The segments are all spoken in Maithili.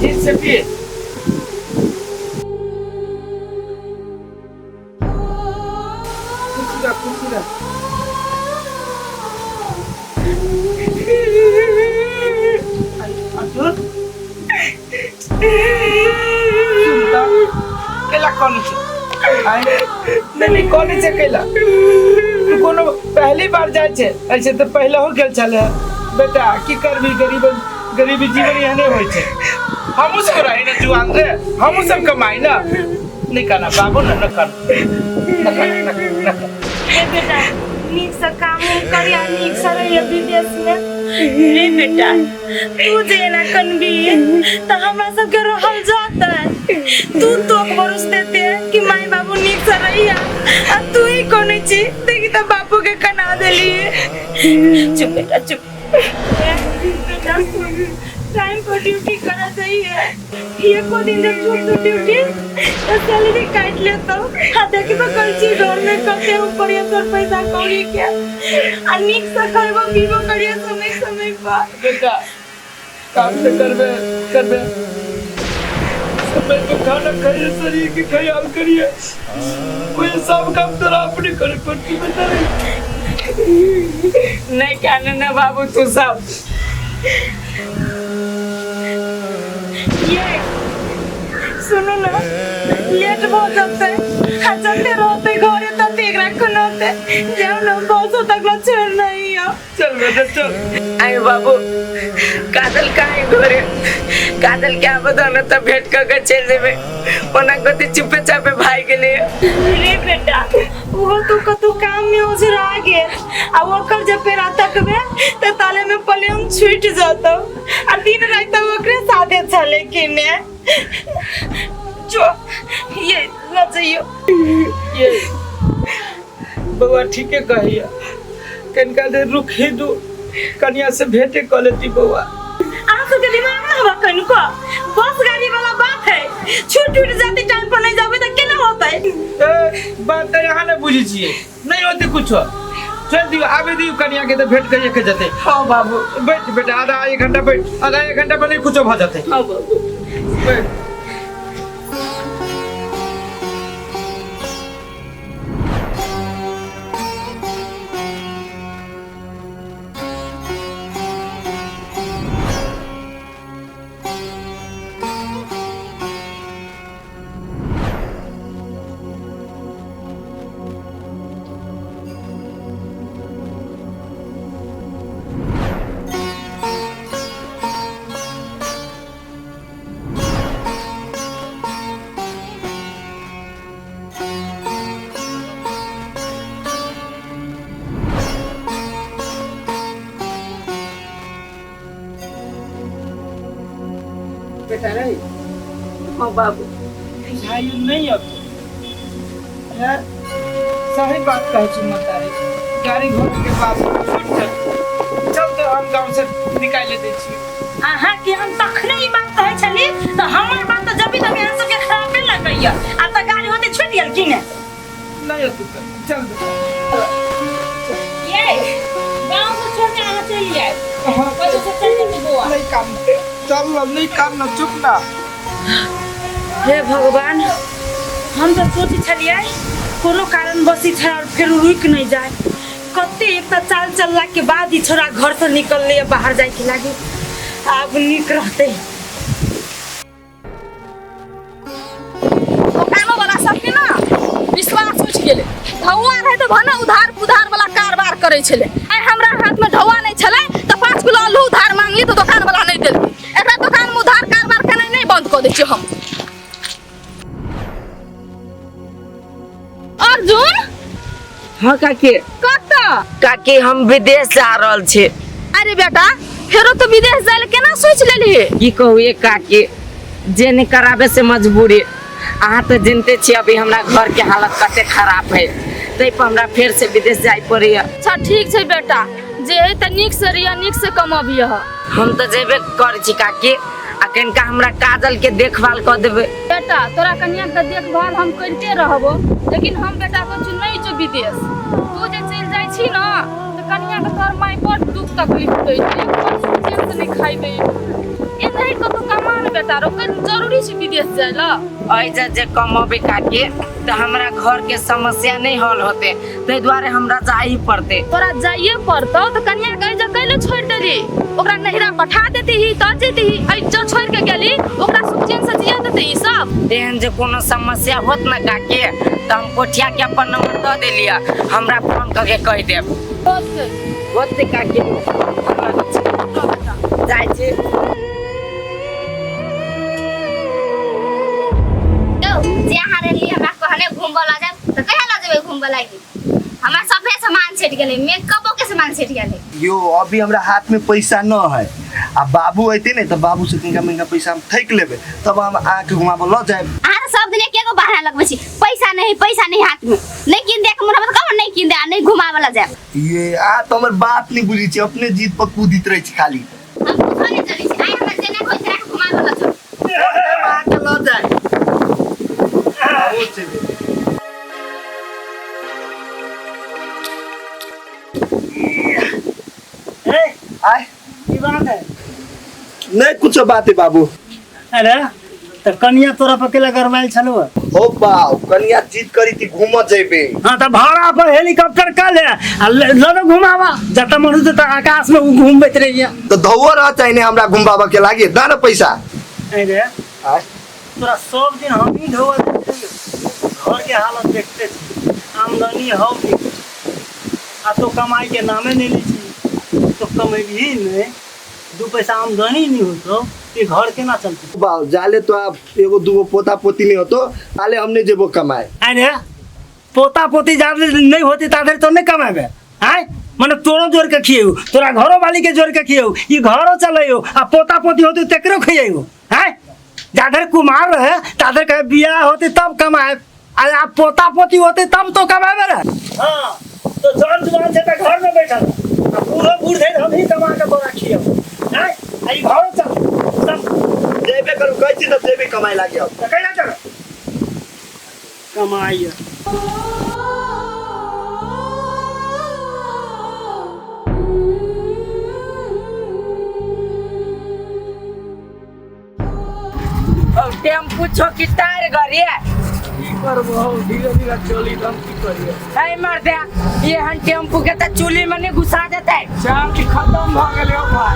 ठीक से पी। कुर्सी रख, कुर्सी रख। अर्जुन, सुन तऽ, कैला कनै छै? आँय? नहि नहि, कनै छै कैला? तू कोनो पहली बार जाइ छै? ऐसे तऽ पहिले हो गेल छलै। बेटा, की करबी, गरीब गरीबी जीवन एहने होइ छै। हमहूँ सब रही ने जुआन रे, हमहूँ सब कमाई ना। नहीं करना बाबू, ना न कर, न कर, न कर, न कर। हे बेटा, नीक से काम उम करिया, नीक से रहिए विदेश में। रे बेटा, तू जे एना कनबी तऽ हमरा सबके रहल जाता। तू तो भरोस देते कि माई बाबू नीक से रहिया, आ तू ही कोने छी। देखी तऽ बापू के कना देलिए। चुप बेटा, चुप। बेटा सुन, टाइम पर ड्यूटी करा चाहिए। एको दिन जब छूट दू ड्यूटी तो सैलरी काट लेतो। आ देखबो कर छी घर में कते ऊपर ये सब पैसा कौड़ी के। आ नीक से खइबो पीबो करिए समय समय पर। बेटा, काम तो करबे करबे, समय पर खाना खाइए, शरीर के ख्याल करिए। कोई सब काम तोरा अपने करे पड़ती बेटा रे। नहीं कहने ना बाबू तू सब। ये सुनो ना, लेट भऽ जेतै आ जते रहतै घरे तते एकरा खुनौतै। जाउ ना, बसो तक ला छोड़ नहीं हो। चल बेटा, चल। आय बाबू, काजल कहाँ घरे? काजल के आबो दो ना, तब भेंट कर के चल जेबे। ओना कथी चुपे चापे भाग गेलिए। रे बेटा, वो तो कतौ काम में ओझरा गेल आ ओकर जब पेरा तकबे त ताले में प्लेन छूट जतौ आ दिन राति ओकरे साथे छले कि ने। जो ये न जइयो। ये बउआ ठीके कहैया, कनिका देर रुक ही दू, कनिया से भेंटे कऽ लेती बउआ। अहाँ सबके दिमाग में हवा कनिको बस गाड़ी वाला बात है, छूट टूट जाती, टाइम पर नहीं जाबे त केना होतै? ए, बात तऽ अहाँ नहि बुझै छियै, नहीं होते कुछो। चल दियो, आबे दियो कनिया के, तऽ भेंट करिए के जेतै। हाँ बाबू। बैठ बेटा, आधा एक घंटा बैठ, आधा एक घंटा पर नहीं कुछो भऽ जेतै। हाँ बाबू। बैठ। बेटा रे। हाँ बाबू। बुझाइयो नहीं अब है, सही बात कहै छी महतारी, गाड़ी घोड़ा के पास छूट चल चल तो हम गांव से निकाल दै छी। अहाँ के हम तखने ई बात कहै छली तऽ हमर बात तऽ जबी तक अहाँ सबके खराबे लगैया। आ तऽ गाड़ी होते छूट गेल कि ने? नहीं तू चल बेटा। ये गांव से छोड़ के अहाँ चलि जायब। हाँ। कतौ से चलि जेतै बौआ। नहीं काम, चल ना, नहीं काम ना, चुप ना। हे भगवान, हम तऽ सोचै छलियै कोनो कारणवश ई छोड़ा फेर रुकि नहि जाय। कते एक तऽ चाल चलला के बाद ई छोड़ा घर से निकललै बाहर जाय के लागी। आब नीक रहतै। दोकानो वाला सबके ना विश्वास उठि गेलै। ढौआ रहै तऽ भने उधार पुधार वाला कारबार करै छलै। आइ हमरा हाथमे ढौआ नहि छलै तऽ 5 किलो आलू उधार मांगली तऽ दोकान वाला नहि देलकै। एकरा दोकानमे उधार कारबार केनाइ नहि बंद कऽ दै छियै हम। अर्जुन। हाँ काकी। कतऽ? काकी, हम विदेश जा रहल छी। अरे बेटा, फेरो तो विदेश जाय लए केना सोचि लेलही? की कहू ये काकी, जे नहीं कराबे से मजबूरी। अहाँ तऽ जानते छी अभी हमरा घर के हालत कते खराब है, ताहि पर हमरा फेर से विदेश जाय पड़ैया। अच्छा ठीक छै बेटा, जे है तऽ नीक से रहिया, नीक से कमबियह। हम तऽ जेबे करै छी काकी, आ कनिका हमरा काजल के देखभाल कऽ देबै। बेटा, तोरा कनिया के देखभाल हम करिते रहबो, लेकिन हम बेटा कहै छी नहि जो विदेश। तू जे चलि जाइ छी ने तऽ कनिया के तोहर माय बड़ दुख तकलीफ दै छै, एक चैन से नहि खाइ दै। एनाही कतौ कमा ने बेटा रो जरूरी छै विदेश जाय ला एहि जे कमबे काके तऽ हमरा घर के समस्या नहीं हल होते, ताहि दुआरे हमरा जाही पड़ते। तोरा जाइए पड़तौ तऽ कनिया के एहिजा कैले छोड़ि देली? ओकरा नहिरा पठा देती तऽ जेती। एहिजा छोड़ि के गेली ओकरा सुख चैन से जिया देती ई सब। एहन जे कोनो समस्या होत ना काके तऽ हम कोठिया के अपन नंबर दऽ देलियै, हमरा फोन करके कहि देब। होतै होतै काके, जाइ छी। जे अहाँ रहली हमरा कहने घूमबऽ लऽ जायब तऽ कहिया लऽ जेबै घूमबऽ लागी? हमरा सभे सामान छटि गेलै, मेकअपो के सामान छटि गेलै। यो अभी हमरा हाथ में पैसा न है, आ बाबू अयते ने तऽ बाबू से तनिका मनिका पैसा हम ठकि लेबै, तब हम अहाँके घुमाबऽ लऽ जायब। अहाँ तऽ सब दिन एके गो बहाना लगबै छी, पैसा नहीं पैसा नहीं हाथ में, नहीं कीन दे के मन होबे तऽ कहब नहीं कीन दे आ नहीं घुमाबऽ लऽ जायब। ये अहाँ तऽ हमर बात नहीं बुझै छी, अपने जीत पर कूदित रहै छी खाली। हम कुछो नहीं जनै छी, आइ हमरा जेना होइ तेना घुमाबऽ लऽ चलू। अहाँके लऽ जायब। आय की बात है? नहीं कुछ बात है बाबू। अरे तो कनिया तोरा पर केला गरमाइल छलौ? हो बाबू, कनिया जिद करी थी घूमऽ जेबे। हाँ तो भाड़ा पर हेलीकॉप्टर कर ले आ ल घुमावा, जत मन होते त आकाश में उ घूमबैत रहिए। तो धौआ रह चाहिए हमरा घुमावा के लागे दा ना पैसा। अरे आय तोरा सब दिन हम ही ढोआ देते रहियो, घर के हालत देखते छी, आमदनी हौ नहीं आ तो कमाई के नामे नहीं ली छी, तो कमेबही नहीं, दू पैसा आमदनी नहीं होतो ये घर केना चलते? बाबू जाले तो आप एगो दूगो पोता पोती नहीं होतो ताले हमने जेबो कमाए। अरे पोता पोती जाले नहीं होती ताधर तो नहीं कमाबे। आय मने तोरो जोड़ के खिएऊ, तोरा घरो वाली के जोड़ के खिएऊ, ई घरो चलैयो आ पोता पोती होती तेकरो खिएऊ। आय जाधर कुमार रहे ताधर के बियाह होती तब कमाए, आ आप पोता पोती होते तब तो कमाबे रे। हाँ तो जन जुआन से तो घर में बैठल आ बूढ़ो बूढ़ धरि हम ही कमा के तोरा खिएऊ। आय आ ई घरो चल सब जेबे करू कहै छी तब जेबे कमाए लागे अब। तऽ कैला चल कमाई। टेम्पू छो कि टायर गाड़ी है? की करबो हौ, धीरे धीरे चली हम की करिए। ऐ मर दे, ये हन टेम्पू के त चूल्ही में नहीं घुसा देते। चार्ज खत्म भ गेलै हौ भाई।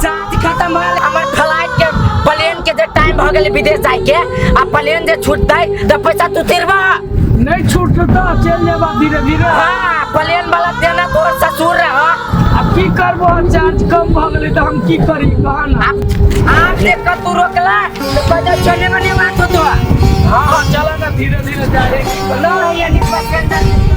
चार्ज खत्म भ गेलै। हमर फ्लाइट के प्लेन के जे टाइम भ गेलै विदेश जाय के, आ प्लेन जे छूटतै त पैसा तू तिरबा। नहीं छूटतै त चल जेबा धीरे धीरे। हाँ प्लेन वाला देना तोर ससुर रह। आ की करबो, चार्ज कम भ गेलै त हम की करी कह ना। आप देख के तू रोकला तो पैसा चले में नहीं बात होतो। हाँ हाँ चला ना धीरे धीरे जाए। ना ये नहीं पैसेंजर।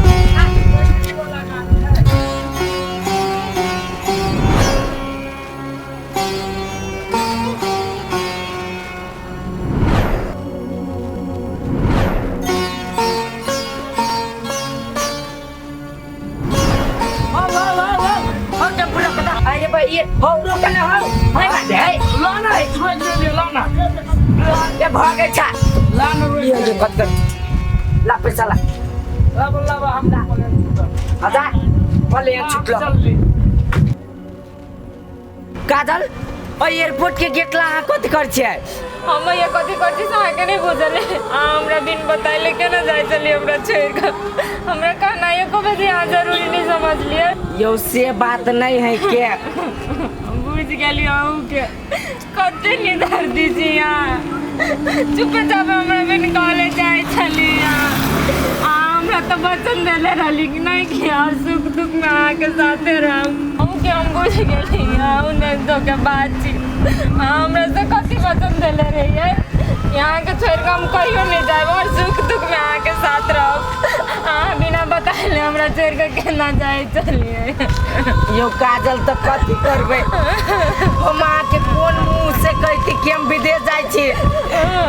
अरे भाई ये हो रोकना हो है है लाना रोक दे लाना। ये भागे छा लाना रोक ये जो कत कर ला पैसा ला ला ला हम छूटल। आजा भले छूटल जल्दी। काजल ओ एयरपोर्ट के गेट ला अहाँ कथि कर छियै? हम ये कथि कर छी से अहाँके नहीं बुझल है। अहाँ हमरा बिन बताइले केना जाइ छलियै हमरा छोड़ि कऽ? हमरा कहना एको बेर अहाँ जरूरी नहीं समझलियै। यौ से बात नहीं है के बुझ गेलियै अहूँके कते निदर्दी छी अहाँ। चुपे चाप हमरा बिन कहले जाइ छलियै अहाँ। हमरा तऽ वचन देले रहली कि नहीं कि अहाँ सुख दुख में अहाँके साथे रहब। अहूँके हम बुझ गेली अहूँ नहीं धोखे बात छी। अहाँ हमरा से कथी वचन देले रहियै कि अहाँके छोड़ि कऽ हम कहियो नहीं जायब और सुख दुख में अहाँके साथ रहब। अहाँ बिना बताएले हमरा छोड़ि कऽ केना जाइ छलियै? यौ काजल तऽ कथी करबै, हम अहाँके कोन मुँह से कहती कि हम विदेश जाइ छी?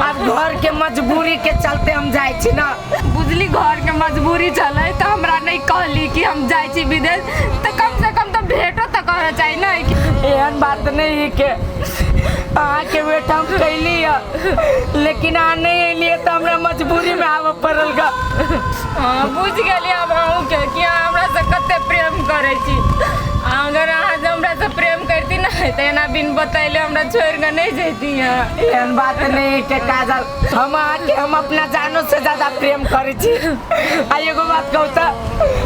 अब घर के मजबूरी के चलते हम जाइ छी ना। बुझली घर के मजबूरी छलै तऽ हमरा नहीं कहली कि हम जाइ छी विदेश, तऽ कम से कम तऽ भेटो तऽ करऽ चाही ने। एहन बात नहीं है के अहाँके बेटा हम कैली है, लेकिन अहाँ नहीं एलियै तऽ हमरा मजबूरी में आबऽ पड़ल गा। हाँ बुझ गेलियै आब अहूँके कि अहाँ हमरा से कते प्रेम करै छी। अगर अहाँ जे हमरा से प्रेम करती ने तऽ एना एना बिन बतैले हमरा छोड़ के नहीं जैती हैं। एहन बात नहीं के काजल, हम अहाँके हम अपना जानो से ज्यादा प्रेम करै छी। आ एगो बात कहू तऽ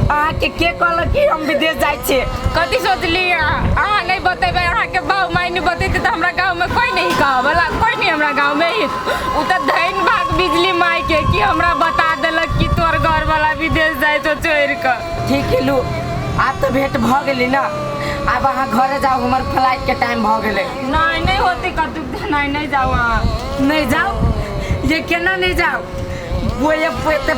अहाँके के कहलक कि हम विदेश जाइ छी? कथी सोचली अहाँ नहीं बतेबै, अहाँके बाप माय नहीं बतेतै तऽ हमरा गाँव में कोई नहीं कहऽ वाला, कोई नहीं हमरा गाँव में ही। उ तऽ धन भाग बिजली माय के कि हमरा बता देलक कि तोर घर वाला विदेश जाइ छौ छोड़ के। ठीक है लू, आब तऽ भेंट भऽ गेली ना, आब अहाँ घरे जाउ, हमर फ्लाइट के टाइम भऽ गेलै। नहीं नहीं होती कतु, नहीं नहीं जाओ अहाँ। नहीं जाओ? ये केना नहीं जाओ? वो ये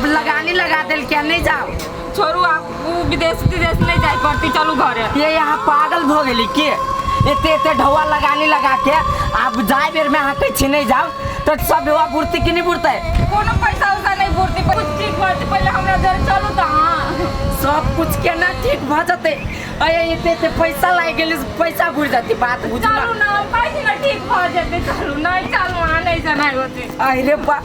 लगानी लगा देल क्या नहीं जाओ? छोड़ू आप उ विदेश विदेश नहीं जाए पड़ती, चलू घरे। ये यहाँ पागल भऽ गेली के? एते एते ढौआ लगानी लगा के आब जाय बेर में अहाँ कहै छी नहीं जाओ तो सब ढौआ बुरती कि नहीं बुरतै? कोनो पैसा उसा नहीं बुरती, कुछ ठीक भऽ जेतै, पहिले हमरा घर चलू तऽ अहाँ। सब कुछ केना ठीक भऽ जेतै? अरे एते एते पैसा लागि गेलै, पैसा बुरि जेतै, बात बुझ चलू ना, हम कहै छी ना ठीक भऽ जेतै, चलू। नहीं चलू अहाँ, नहीं जेनाइ होतै। अरे बा